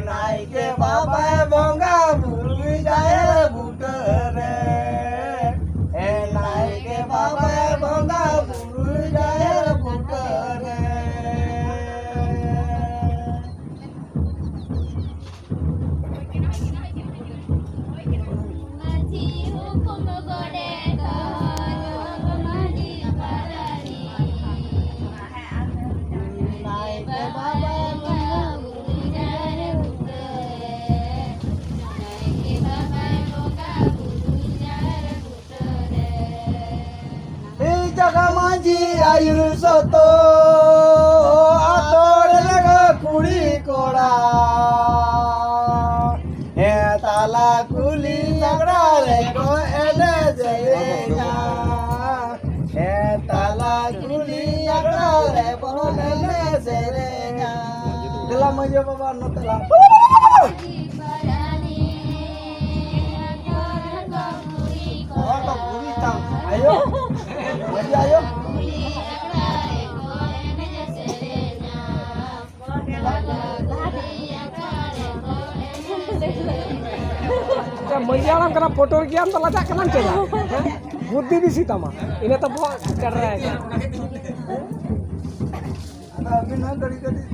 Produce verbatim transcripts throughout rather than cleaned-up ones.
ᱱᱟᱭᱠᱮ ᱵᱟᱵᱟᱭ ᱵᱚᱸᱜᱟ ᱵᱩᱨᱩᱭ ᱡᱟᱦᱮᱨ ᱵᱩᱴᱟᱹ ᱨᱮ᱾ ᱮ ᱱᱟᱭᱠᱮ ᱵᱟᱵᱟᱭ ᱵᱚᱸᱜᱟ ᱵᱩᱨᱩᱭ ᱡᱟᱦᱮᱨ ᱵᱩᱴᱟᱹ ᱨᱮ᱾ ᱢᱟᱹᱡᱷᱤ ᱦᱚᱯᱚᱱ ᱜᱚᱰᱮᱛ ᱡᱚᱜᱽ ᱢᱟᱹᱡᱷᱤ ᱯᱟᱨᱟᱱᱤᱠ᱾ ᱱᱟᱭᱠᱮ ᱵᱟᱵᱟ ᱵᱚᱸᱜᱟ ᱵᱩᱨᱩ ᱡᱟᱦᱮᱨ ᱵᱩᱴᱟᱹ ᱨᱮ᱾ ᱱᱟᱭᱠᱮ ᱵᱟᱵᱟ ᱵᱚᱸᱜᱟ ᱵᱩᱨᱩ ᱡᱟᱦᱮᱨ ᱵᱩᱴᱟᱹ ᱨᱮ᱾ ᱮ ᱡᱟᱜᱟ ᱢᱟᱹᱡᱷᱤ ᱟᱹᱭᱩᱨ ᱥᱚᱛᱚ ᱟᱛᱳ ᱨᱮ ᱠᱩᱲᱤ ᱠᱚᱲᱟ᱾ ᱦᱮᱸ ᱛᱟᱞᱟ ᱠᱩᱞᱦᱤ ᱟᱠᱷᱲᱟ ᱨᱮᱠᱚ ᱮᱱᱮᱡ ᱥᱮᱨᱮᱧᱟ᱾ ᱦᱮᱸ ᱛᱟᱞᱟ ᱠᱩᱞᱦᱤ ᱟᱠᱷᱲᱟ ᱨᱮᱵᱚᱱ ᱮᱱᱮᱡ ᱥᱮᱨᱮᱧᱟ᱾ ᱫᱮᱞᱟ ᱢᱟᱹᱡᱷᱤ ᱵᱟᱵᱟ ᱱᱚᱛᱮ ᱞᱟ᱾ ᱦᱚᱲ ᱫᱚ ᱵᱩᱲᱦᱤ ᱛᱟᱢ ᱟᱭᱳ, ᱢᱟᱹᱡᱷᱤ ᱟᱭᱳ᱾ ᱢᱟᱹᱡᱷᱤ ᱦᱟᱲᱟᱢ ᱠᱟᱱᱟ, ᱯᱷᱳᱴᱳ ᱨᱮᱜᱮᱭᱟᱢ ᱛᱚ, ᱞᱟᱡᱟᱜ ᱠᱟᱱᱟᱢ ᱪᱮᱫᱟᱜ? ᱦᱮᱸ? ᱵᱩᱫᱽᱫᱷᱤ ᱵᱮᱥᱤ ᱛᱟᱢᱟ, ᱤᱱᱟᱹ ᱛᱮ ᱵᱚᱦᱚᱜ ᱪᱟᱴᱨᱟᱭ ᱠᱟᱱᱟ᱾ ᱟᱫᱚ ᱟᱹᱵᱤᱱ ᱦᱚᱸ ᱠᱟᱹᱴᱤᱡ ᱠᱟᱹᱴᱤᱡ᱾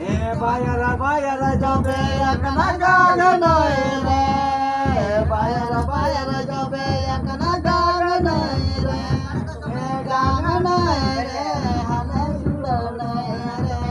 ᱮ ᱵᱟᱭᱟᱨᱟ ᱵᱟᱭᱟᱨᱟ ᱡᱚᱵᱮ ᱟᱠᱟᱱᱟ ᱜᱟᱱ ᱱᱟᱹᱭ ᱨᱮ᱾ ᱮ ᱵᱟᱭᱟᱨᱟ ᱵᱟᱭᱟᱨᱟ ᱡᱚᱵᱮ ᱟᱠᱟᱱᱟ ᱜᱟᱱ ᱱᱟᱹᱭ ᱨᱮ᱾ ᱮ ᱜᱟᱱ ᱱᱟᱹᱭ ᱨᱮ, ᱦᱟᱱᱮ ᱥᱩᱲᱟᱹ ᱱᱟᱹᱭ ᱨᱮ᱾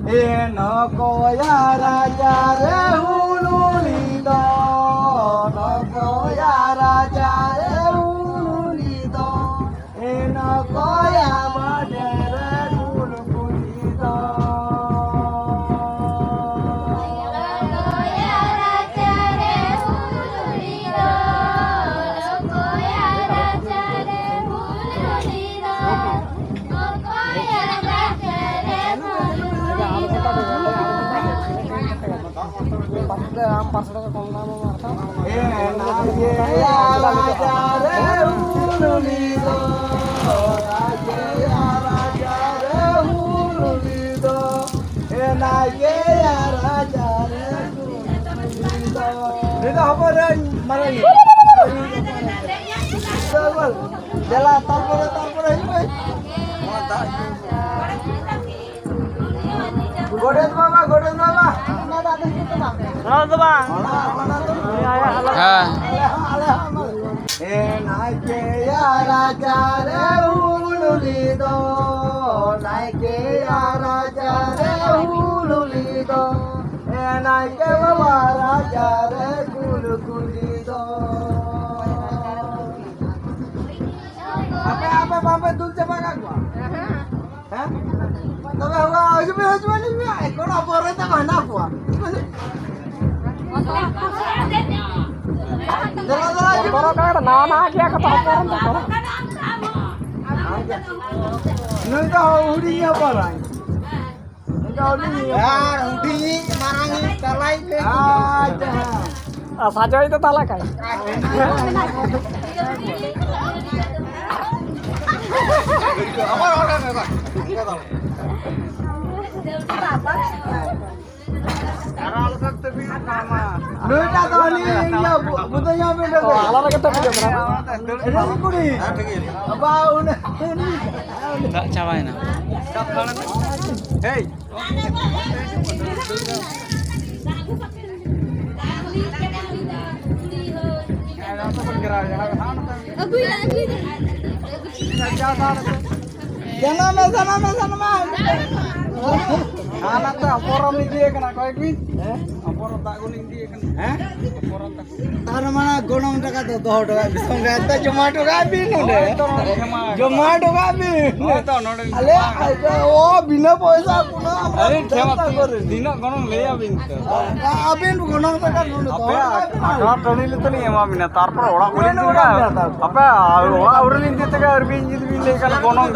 ᱮ ᱱᱚᱠᱚᱭᱟ ᱨᱟᱡᱟ ᱨᱮ ᱦᱩᱞᱩᱞᱤ ᱫᱚ, ᱱᱚᱠᱚᱭᱟ ᱨᱟᱡᱟ ᱨᱮ ᱦᱩᱞᱩᱞᱤ ᱫᱚ, ᱮ ᱱᱚᱠᱚᱭᱟ ᱵᱟᱰᱮ ᱨᱮ ᱦᱩᱞᱩᱞᱤ ᱫᱚ᱾ ᱱᱩᱭ ᱫᱚ ᱦᱚᱯᱚᱱ ᱨᱮᱱ ᱢᱟᱨᱟᱝ ᱤᱡ᱾ ᱫᱮᱞᱟ, ᱛᱟᱨᱯᱚᱨᱮ, ᱛᱟᱨᱯᱚᱨᱮ ᱦᱤᱡᱩᱜ ᱢᱮ᱾ ᱜᱚᱰᱮᱛ ᱵᱟᱵᱟ, ᱜᱚᱰᱮᱛ ᱵᱟᱵᱟ᱾ ᱚᱱᱟ ᱫᱚ ᱵᱟᱝ᱾ ᱚᱱᱟ, ᱚᱱᱟ ᱫᱚ ᱦᱮᱸ᱾ ᱟᱞᱮ ᱦᱚᱸ, ᱟᱞᱮ ᱦᱚᱸ᱾ ᱮ ᱱᱟᱭᱠᱮᱭᱟ ᱨᱟᱪᱟ ᱨᱮ ᱦᱩᱞᱩᱞᱤ ᱫᱚ, ᱱᱟᱭᱠᱮᱭᱟ ᱨᱟᱪᱟ ᱨᱮ ᱦᱩᱞᱩᱞᱤ ᱫᱚ, ᱮ ᱱᱟᱭᱠᱮ ᱵᱟᱵᱟ ᱨᱟᱪᱟ ᱨᱮ ᱠᱩᱞᱠᱩᱞᱤ ᱫᱚ᱾ ᱟᱯᱮ, ᱟᱯᱮ ᱵᱟᱯᱮ ᱫᱩᱞ ᱪᱟᱵᱟ ᱠᱟᱜ ᱠᱚᱣᱟ? ᱦᱮᱸ? ᱛᱚᱵᱮ ᱦᱩᱲᱟ, ᱦᱤᱡᱩᱜ ᱯᱮ, ᱦᱤᱡᱩᱜ ᱯᱮ, ᱦᱤᱡᱩᱜ ᱯᱮ᱾ ᱠᱚᱲᱟ ᱯᱚᱨᱮ ᱛᱮᱠᱚ ᱦᱮᱱᱟᱜ ᱠᱚᱣᱟ᱾ ᱫᱮᱞᱟ, ᱫᱮᱞᱟ, ᱦᱤᱡᱩᱜ ᱯᱮ᱾ ᱵᱚᱛᱚᱨᱚᱜ ᱠᱟᱱᱟ, ᱱᱟᱣᱟ ᱱᱟᱣᱟ ᱜᱮᱭᱟ ᱠᱚ ᱛᱚ, ᱵᱚᱛᱚᱨᱚᱜ ᱠᱟᱱᱟ᱾ ᱱᱩᱭ ᱫᱚ ᱦᱩᱰᱤᱧ ᱦᱚᱯᱚᱱᱟᱭ᱾ ᱱᱩᱭ ᱫᱚ ᱦᱩᱰᱤᱧ ᱦᱚᱯᱚᱱ᱾ ᱟᱨ ᱦᱩᱰᱤᱧ, ᱢᱟᱨᱟᱝ, ᱛᱟᱞᱟᱭᱤᱡ ᱞᱮ ᱟᱪᱪᱷᱟ᱾ ᱟᱨ ᱥᱟᱡᱚᱭ ᱫᱚ ᱛᱟᱦᱞᱮ ᱠᱟᱭ? ᱱᱩᱭᱴᱟᱜ ᱫᱚ ᱦᱟᱹᱱᱤ ᱤᱭᱟᱹ ᱵᱩ-, ᱵᱩᱫᱷᱟᱹ ᱧᱟᱢ ᱵᱤᱱ ᱚ, ᱟᱞᱟᱫᱟ ᱠᱟᱛᱮ ᱵᱩᱡᱷᱟᱹᱣ ᱠᱟᱱᱟ᱾ ᱦᱟᱹᱱᱤ ᱠᱩᱲᱤ᱾ ᱵᱟ, ᱩᱱᱤ, ᱩᱱᱤ᱾ ᱫᱟᱜ ᱪᱟᱵᱟᱭᱮᱱᱟ᱾ ᱦᱮᱭ᱾ ᱟᱹᱜᱩᱭᱟ, ᱟᱹᱜᱩᱭᱟ᱾ ᱡᱟᱱᱟᱢ ᱢᱮ, ᱡᱟᱱᱟᱢ ᱢᱮ, ᱡᱟᱱᱟᱢ ᱢᱮ᱾ ᱦᱟᱱᱟ ᱛᱮ ᱚᱯᱚᱨᱚᱢ ᱤᱫᱤᱭᱮ ᱠᱟᱱᱟ, ᱠᱚᱭᱮᱠ ᱵᱤᱱ᱾ ᱦᱮᱸ? ᱚᱯᱚᱨᱚᱢ ᱫᱟᱜ ᱜᱚᱞᱤᱧ ᱤᱫᱤᱭᱮ ᱠᱟᱱᱟ᱾ ᱦᱮᱸ? ᱚᱯᱚᱨᱚᱢ ᱫᱟᱜ᱾ ᱛᱟᱨ ᱢᱟᱱᱮ ᱜᱚᱱᱚᱝ ᱴᱟᱠᱟ ᱫᱚ ᱫᱚᱦᱚ ᱦᱚᱴᱚ ᱠᱟᱜ ᱵᱤᱱ, ᱥᱚᱸᱜᱮ ᱛᱮ ᱡᱚᱢᱟ ᱦᱚᱴᱚ ᱠᱟᱜ ᱵᱤᱱ ᱱᱚᱰᱮ᱾ ᱦᱳᱭ ᱛᱚ, ᱱᱚᱰᱮ ᱡᱚᱢᱟ᱾ ᱡᱚᱢᱟ ᱦᱚᱴᱚ ᱠᱟᱜ ᱵᱤᱱ᱾ ᱦᱳᱭ ᱛᱚ, ᱱᱚᱰᱮ ᱟᱞᱮ ᱡᱚᱢᱟ᱾ ᱟᱡ ᱫᱚ, ᱚ, ᱵᱤᱱᱟᱹ ᱯᱚᱭᱥᱟ ᱠᱳᱱᱳ ᱟᱢᱟᱜ ᱟᱹᱞᱤᱧ ᱴᱷᱮᱱ ᱢᱟ ᱪᱤᱱᱛᱟ ᱛᱤ-, ᱠᱚᱨᱮ᱾ ᱛᱤᱱᱟᱹᱜ ᱜᱚᱱᱚᱝ ᱞᱟᱹᱭ ᱟᱵᱤᱱ ᱛᱚ? ᱟᱹᱵᱤᱱ ᱜᱚᱱᱚᱝ ᱴᱟᱠᱟ ᱱᱚᱰᱮ ᱫᱚᱦᱚ ᱟᱯᱮ ᱦᱚᱴᱚ ᱠᱟᱜ ᱵᱤᱱ᱾ ᱟᱠᱷᱲᱟ ᱴᱟᱺᱰᱤ ᱨᱮ ᱛᱟᱹᱞᱤᱧ ᱮᱢᱟ ᱵᱤᱱᱟ, ᱛᱟᱨᱯᱚᱨ ᱚᱲᱟᱜ ᱠᱚᱞᱤᱧ ᱤᱫᱤ ᱠᱟᱜᱼᱟ᱾ ᱟᱯᱮ ᱚᱲᱟᱜ ᱟᱹᱣᱨᱤ ᱞᱤᱧ ᱤᱫᱤ ᱛᱮᱜᱮ ᱟᱹᱣᱨᱤ ᱵᱤᱱ ᱤᱫᱤ ᱵᱤᱱ ᱞᱟᱹᱭ ᱠᱟᱱᱟ ᱜᱚᱱᱚᱝ᱾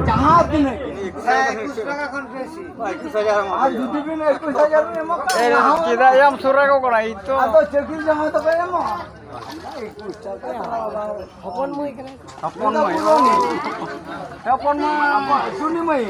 ᱡᱟᱦᱟᱸ ᱛᱤᱱᱟᱹᱜ᱾ ᱮᱠᱩᱥ ᱴᱟᱠᱟ ᱠᱷᱚᱱ ᱵᱮᱥᱤ᱾ ᱮᱠᱩᱥ ᱦᱟᱡᱟᱨ ᱮᱢ ᱮᱢᱟ᱾ ᱟᱨ ᱡᱩᱫᱤ ᱵᱤᱱ ᱮᱠᱩᱥ ᱦᱟᱡᱟᱨ ᱵᱤᱱ ᱮᱢᱚᱜ ᱠᱷᱟᱱ, ᱮ, ᱪᱮᱫᱟᱜ ᱭᱟᱢ ᱥᱩᱨ ᱨᱮ ᱠᱚ ᱠᱟᱱᱟ, ᱤᱧ ᱛᱚ᱾ ᱟᱫᱚ ᱪᱟᱹᱠᱨᱤ ᱡᱟᱶᱟᱭ ᱫᱚ ᱵᱟᱭ ᱮᱢᱚᱜᱼᱟ᱾ ᱮᱠᱩᱥ ᱴᱟᱠᱟ᱾ ᱦᱚᱯᱚᱱ ᱢᱟᱹᱭ ᱠᱟᱱᱟᱭ᱾ ᱦᱚᱯᱚᱱ ᱢᱟᱹᱭ᱾ ᱦᱚᱯᱚᱱ ᱢᱟᱹᱭ᱾ ᱥᱩᱱᱤ ᱢᱟᱹᱭ᱾